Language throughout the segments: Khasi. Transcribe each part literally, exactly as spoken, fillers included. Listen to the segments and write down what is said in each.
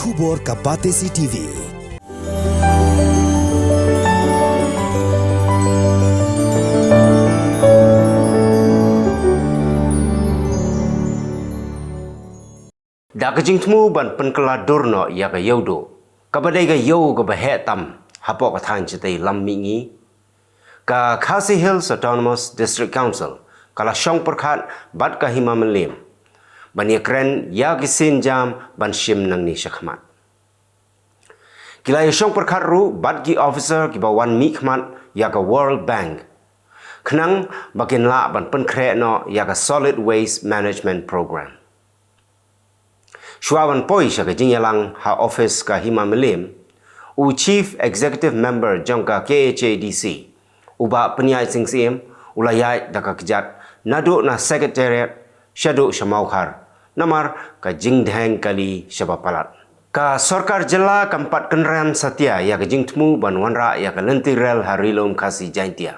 Khubor ka Batesi T V. Da ka jingthmu ban pynkylla dur noh ïa ka ïewduh, kaba dei ka ïew kaba heh tam hapoh ka thaiñ shatei lam mihngi, ka Khasi Hills Autonomous District Council ka la shong pyrkhat bad ka Hima Mylliem ban ïakren ïa ki sienjam ban shim nangne shakhmat. Ki la ïashong pyrkhat ruh bad ki officer kiba wan mihkhmat ïa ka World Bank, khnang ba kin lah ban pynkhreh noh ïa ka Solid Waste Management Program. Shuwa ban poi sha ka jingïalang ha office ka Hima Mylliem, u Chief Executive Member jong ka K H A D C, u Bah Pynïaid Sing Syiem, u la ïaid da ka kjat naduh na Secretariat shaduh sha Mawkhar, namar ka jingdheng kali shaba palat. Ka sorkar jylla kam pat kynran satia ïa ka jingthmu ban wanrah ïa ka lynti rel ha Ri Lum Khasi Jaiñtia.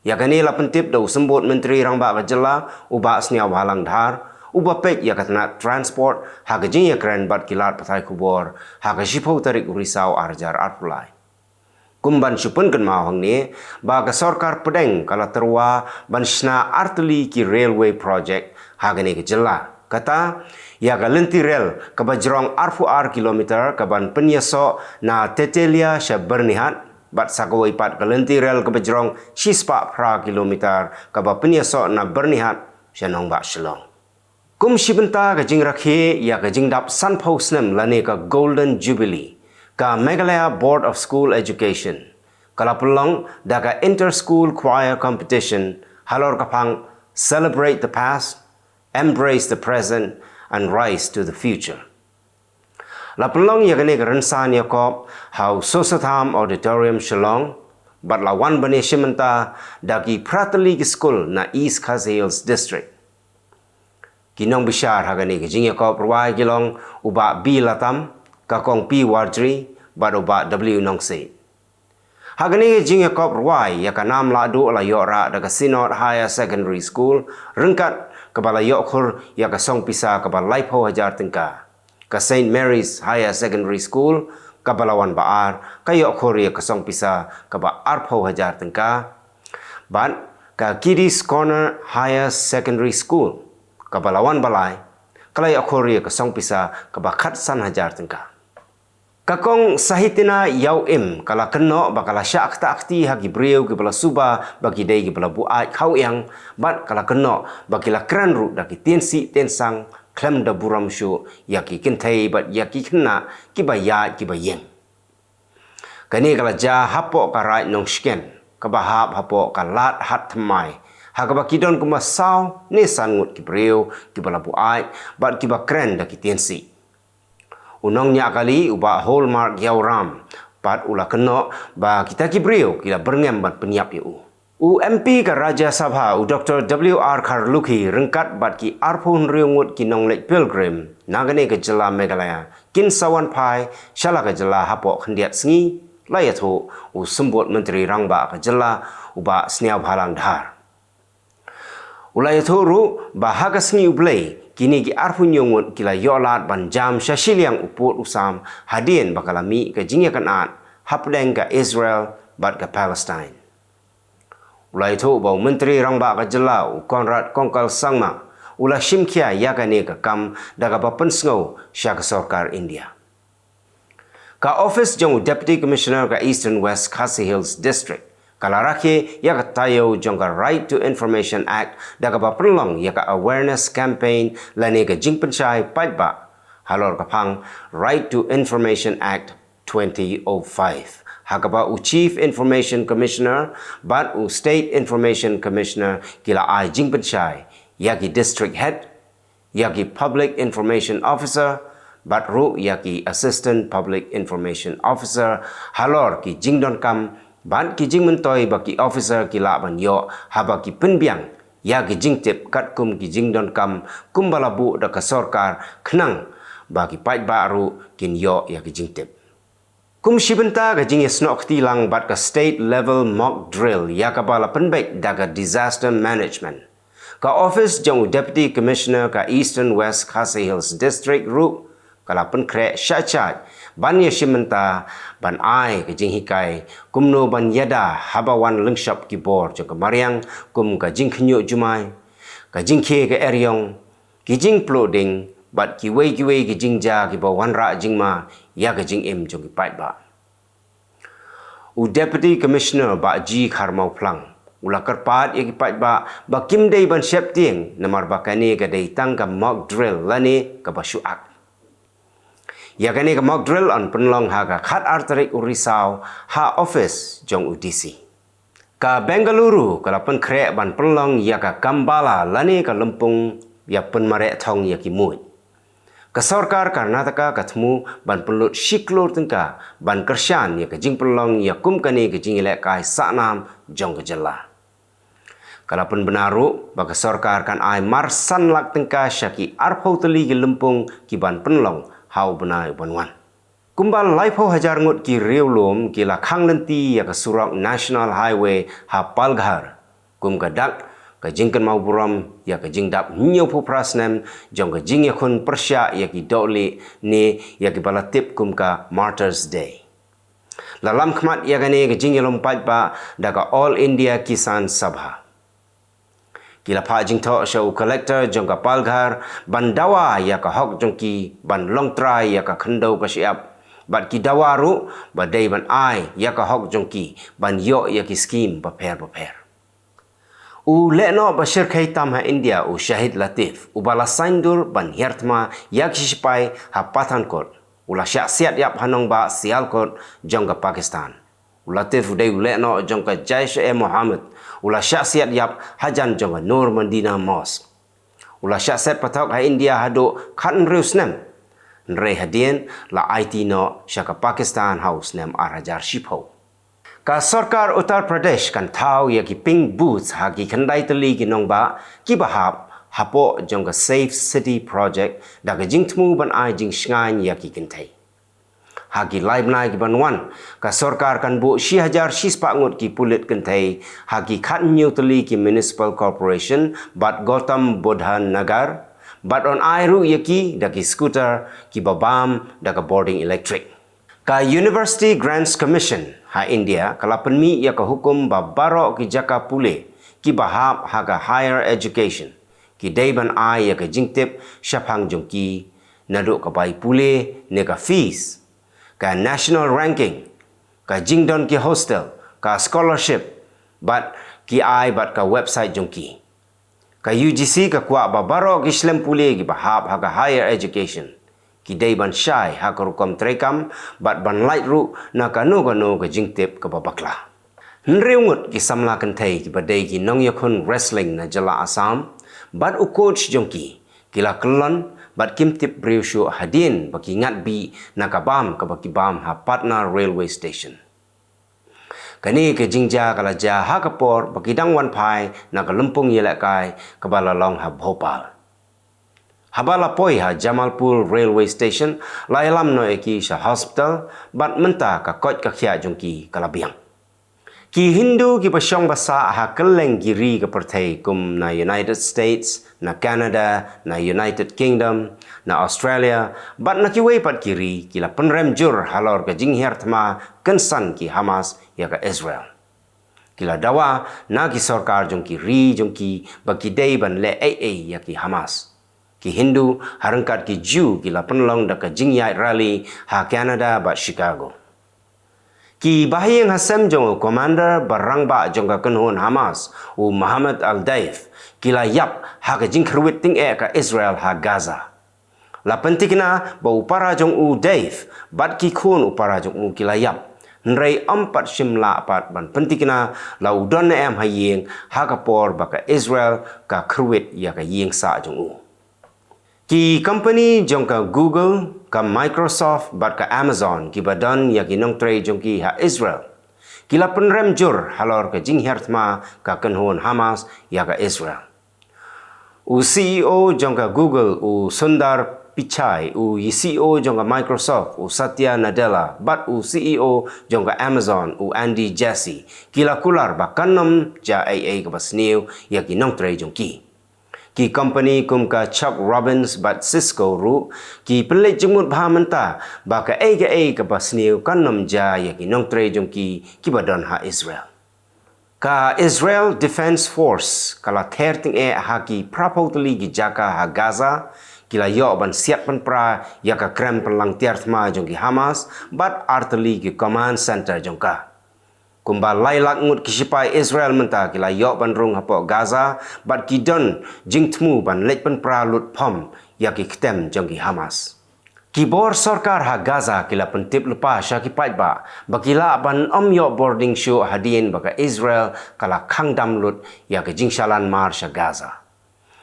Ïa kane la pyntip da u Symbud Myntri Rangbah ka jylla, u Bah Sniawbhalang Dhar, uba peit ïa ka tnat transport ha ka jingïakren bad ki lad pathai khubor ha ka shiphew tarik u Risaw ar hajar arphew lai. Kum ban shu pynkynmaw hangne ba ka sorkar pdeng ka la tyrwa ban shna artylli ki railway project ha kane ka jylla. Kata, ïa ka lynti rel kaba jrong arphew ar kilometer kaban pynïasoh na Tetelia sha Byrnihat, bad sa kawei pat ka lynti rel kaba jrong shispah phra kilometer kaba pynïasoh na Byrnihat sha nongbah Shillong. Kum shi bynta ka jingrakhe ïa ka jingdap sanphew snem lane ka Golden Jubilee, ka Meghalaya Board of School Education ka la pynlong da ka Inter School Choir Competition halor ka phang Celebrate the Past, Embrace the Present and Rise to the Future. La pynlong ïa kane ka rynsan ïakob ha u Sosatham Auditorium Shillong, bad la wan ban ïashim bynta da ki phra tylli ki skul na East Khasi Hills District. Ki nongbishar ha kane ka jingïakob rwai ki long u Bah B Latam, ka Kong P Warjri, bad u Bah W Nongsiej. Ha kane ka jingïakob rwai ïa ka nam lahduh la ïoh rah da ka Synod Higher Secondary School, ryngkat kaba la ïoh khur ïa ka song pisa kaba laiphew hajar tyngka. Ka Saint Mary's Higher Secondary School, kaba la wan ba ar, ka ïoh khur ïa ka song pisa kaba arphew hajar tyngka. Bad ka Kiddies Corner Higher Secondary School, kaba la wan ba lai, ka la ïoh khur ïa ka song pisa kaba khatsan hajar tyngka. Ka Kong Sahitina Ïawim ka la kynnoh ba ka la shah ktah kti ha ki briew kiba la suba ba ki dei kiba la buaid khawïang, bad ka la kynnoh ba ki la kren ruh da ki tiensi tiensang khlem da burom shuh ïa ki kynthei bad ïa ki khynnah kiba ïaid kiba ïeng. Kane ka la jia hapoh ka Raid Nongshken kaba hap hapoh ka Lad Hatthymmai, ha kaba ki don kumba saw ne san ngut ki briew kiba la buaid bad kiba kren da ki tiensi. U nongñiah kali u Bah Hallmark Ïawram pat u la kynnoh ba kita ki briew ki la byrngem ban pynïap ïa u. U M P ka Rajya Sabha u Doctor W R Kharlukhi ryngkat bad ki arphew hynriew ngut ki nongleit pilgrim na kane ka jylla Meghalaya kin sa wan phai sha la ka jylla hapoh khyndiat sngi, la ïathuh u Symbud Myntri Rangbah ka jylla u Bah Sniawbhalang Dhar. U la ïathuh ruh ba ha ka sngi U Blei kine ki arphew hynñiew ngut ki la ïoh lad ban jam sha shiliang u pud u sam hadien ba ka la mih ka jingïakynad hapdeng ka Israel bad ka Palestine. U la ïathuh ba u Myntri Rangbah ka jylla u Conrad Kongkal Sangma u la shim khia ïa kane ka kam da kaba pynsngew sha ka sorkar India. Ka office jong u Deputy Commissioner ka Eastern West Khasi Hills District ka la rakhe ïa ka taïew jong ka Right to Information Act da kaba pynlong ïa ka awareness campaign lane ka jingpynshai paidbah halor ka phang Right to Information Act twenty oh five, ha kaba u Chief Information Commissioner bad u State Information Commissioner ki la ai jingpynshai ïa ki District Head, ïa ki Public Information Officer bad ruh ïa ki Assistant Public Information Officer halor ki jingdonkam bad ki jingmyntoi ba ki officer ki lah ban ïoh haba ki pynbiang ïa ki jingtip katkum ki jingdonkam kumba la buh da ka sorkar, khnang ba ki paidbah ruh kin ïoh ïa ki jingtip. Kum shi bynta ka jingïasnoh kti lang bad ka State Level Mock Drill ïa kaba la pynbeit da ka Disaster Management, ka office jong u Deputy Commissioner ka Eastern West Khasi Hills District ruh Ka la pynkhreh shah shah ban ïashim bynta ban ai ka jinghikai kumno ban ïada haba wan lyngshop ki bor jong ka mariang, kum ka jingkhynñiuh jumai, ka jingkhie ka eriong, ki jingpluh ding bad kiwei kiwei ki jingjia kiba wanrah jingma ïa ka jingim jong ki paidbah. U Deputy Commissioner Bah G Kharmawphlang u la kyrpad ïa ki paidbah ba kim dei ban sheptieng namar ba kane ka dei tang ka mock drill lane kaba shu ak. Ïa kane ka mock drill yn pynlong ha ka khatar tarik u Risaw ha office jong u D C. Ka Bengaluru ka la pynkhreh ban pynlong ïa ka Kambala lane ka lympung ïa pynmareh thong ïa ki muid. Ka sorkar Karnataka ka thmu ban pynlut shi klur tyngka ban kyrshan ïa ka jingpynlong ïa kum kane ka jingïalehkai sahnam jong ka jylla. Ka la pynbna ruh ba ka sorkar kan ai mar san lak tyngka sha ki arphew tylli ki lympung ki ban pynlong ha u bnai u ban wan. Kumba laiphew hajar ngut ki riewlum ki la khang lynti ïa ka surok National Highway ha Palghar kum ka dak ka jingkynmaw burom ïa ka jingdap hynñiewphew phra snem jong ka jingïakhun pyrshah ïa ki dohlieh ne ïa kiba la tip kum ka Martyrs' Day. La lam khmat ïa kane ka jingïalum paidbah da ka All India Kisan Sabha. Ki la phah jingthoh sha u Collector jong ka Palghar ban dawa ïa ka hok jong ki ban long trai ïa ka khyndew ka shyiap bad ki dawa ruh ba dei ban ai ïa ka hok jong ki ban ïoh ïa ki skim bapher bapher. U lehnoh ba shyrkhei tam ha India u Shahid Latif uba la saindur ban hiar thma ïa ki shipai ha Pathankot u la shah siat ïap ha nongbah Sialkot jong ka Pakistan. U Latif u dei u lehnoh jong ka Jaish-e-Mohammed u la shah siat ïap hajan jong ka Nur Madina Mosque. U la shah set pathok ha India haduh khathynriew snem. Hynrei hadien la aiti noh sha ka Pakistan ha u snem ar hajar shiphew. Ka sorkar Uttar Pradesh kan thaw ïa ki pink booths ha ki khyndai tylli ki nongbah kiba hap hapoh jong ka Safe City Project da ka jingthmu ban ai jingshngaiñ ïa ki kynthei. Ha ki lai bnai ki ban wan, ka sorkar kan buh shi hajar shi spah ngut ki pulit kynthei ha ki khathynñiew tylli ki municipal corporation bad Gautam Buddha Nagar bad yn ai ruh ïa ki da ki scooter kiba bam da ka bording electric. Ka University Grants Commission ha India ka la pynmih ïa ka hukum ba baroh ki jaka pule kiba hap ha ka higher education ki dei ban ai ïa ka jingtip shaphang jong ki, naduh ka bai pule ne ka fees, ka national ranking, ka jingdon ki hostel, ka scholarship bad ki ai bad ka website jong ki. Ka U G C ka kwah ba baroh ki shlem pule kiba hap ha ka higher education ki dei ban shai ha ka rukom treikam bad ban lait ruh na kano kano ka jingtip kaba bakla. Hynriew ngut ki samla kynthei kiba dei ki nongïakhun wrestling na jylla Assam bad u coach jong ki ki la kyllon bad kim tip briew shuh hadien ba ki ngat bih na ka bam kaba ki bam ha Patna Railway Station. Kane ka jingjia ka la jia ha ka por ba ki dang wan phai na ka lympung ïalehkai kaba la long ha Bhopal. Haba la poi ha Jamalpur Railway Station, la ïalam noh ïa ki sha hospital bad mynta ka koit ka khiah jong ki ka la biang. Ki Hindu kiba shong ba sah ha kylleng ki ri ka pyrthei kum na United States, na Canada, na United Kingdom, na Australia bad na kiwei pat ki ri ki la pynrem jur halor ka jinghiar thma kynsan ki Hamas ïa ka Israel. Ki la dawa na ki sorkar jong ki ri jong ki ba ki dei ban leh ei ei ïa ki Hamas. Ki Hindu ha ryngkat ki Jew ki la pynlong da ka jingïaid rally ha Canada bad Chicago. Ki bahaïing hasem jong u commander ba rangbah jong ka kynhun Hamas, u Mohammed al-Daif, ki la ïap ha ka jingkhyrwit tyngeh ka Israel ha Gaza. La pyntikna ba u para jong u Daif bad ki khun u para jong u ki la ïap. Hynrei ym pat shym lah pat ban pyntikna la u don ne em ha ïing ha ka por ba ka Israel ka khyrwit ïa ka ïing sah jong u. Ki company jong ka Google, ka Microsoft bad ka Amazon kiba don ïa ki nongtrei jong ki ha Israel ki la pynrem jur halor ka jinghiar thma ka kynhun Hamas ïa ka Israel. U C E O jong ka Google, u Sundar Pichai, u C E O jong ka Microsoft, u Satya Nadella, bad u C E O jong ka Amazon, u Andy Jassy, ki la kular ba kan ym jia ei ei kaba sniew ïa ki nongtrei jong ki. Ki kompani kum ka Chuck Robbins bad Cisco ruh ki pynleit jingmut bha mynta ba kaei kaei kaba sniew kan nym jia ïa ki nongtrei jong ki kiba don ha Israel. Ka Israel Defense Force ka la ther tyngeh ha ki phraphew tylli ki jaka ha Gaza, ki la ïoh ban siat pynpra ïa ka krem pynlang tiar thma jong ki Hamas bad ar tylli ki command center jong ka. Kumba lai lak ngut ki shipai Israel mynta ki la ïoh ban rung hapoh Gaza bad ki don jingthmu ban leit pynpra lut phom ïa ki ktem jong ki Hamas. Ki bor sorkar ha Gaza ki la pyntip lypa sha ki paidbah ba ki lah ban ym ïoh boarding shuh hadien ba ka Israel ka la khang dam lut ïa ka jingshalan mar sha Gaza.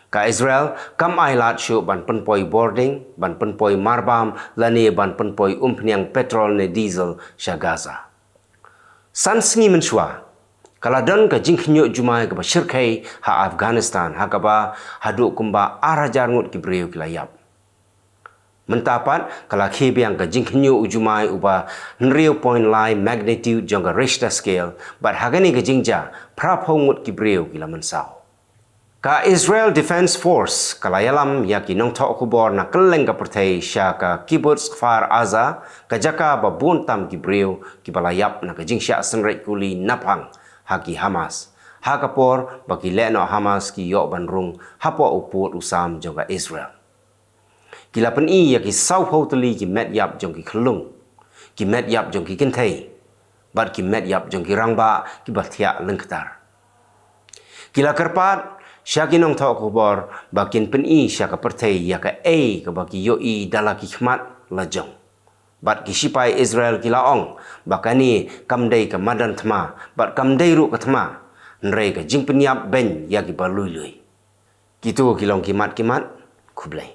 Ka Israel kam ailad shuh ban pynpoi boarding, ban pynpoi marbam lane ban pynpoi umphniang petrol ne diesel sha Gaza. San sngi mynshuwa ka la don ka jingkhynñiuh jumai kaba shyrkhei ha Afghanistan, ha kaba haduh kumba ar hajar ngut ki briew ki la ïap. Mynta pat ka la khie biang ka jingkhynñiuh u jumai uba hynriew point lai magnitude jong ka Richter scale, bad ha kane ka jingjia phraphew ngut ki briew ki la mynsaw. Ka Israel Defense Force ka la ïalam ïa ki nongthoh khubor na kylleng ka pyrthei sha ka Kibbutz Kfar Aza, ka jaka ba bun tam ki briew kiba la ïap na ka jingshah synreit kuli naphang ha ki Hamas, ha ka por ba ki lehnoh Hamas ki ïoh ban rung hapoh u pud u sam jong ka Israel. Ki la pyni ïa ki sawphew tylli ki met ïap jong ki khyllung, ki met ïap jong ki kynthei bad ki met ïap jong ki rangbah kiba thiah lyngktar. Ki la kyrpad sha ki nongthoh khubor ba kin pyni sha ka pyrthei ïa kaei kaba ki ïohi da la ki khmat la jong. Bad ki shipai Israel ki la ong ba kane kam dei ka madan thma bad kam dei ruh ka thma, hynrei ka jingpynïap beiñ ïa kiba lui lui. Kito ki long ki mat ki mat. Khublei.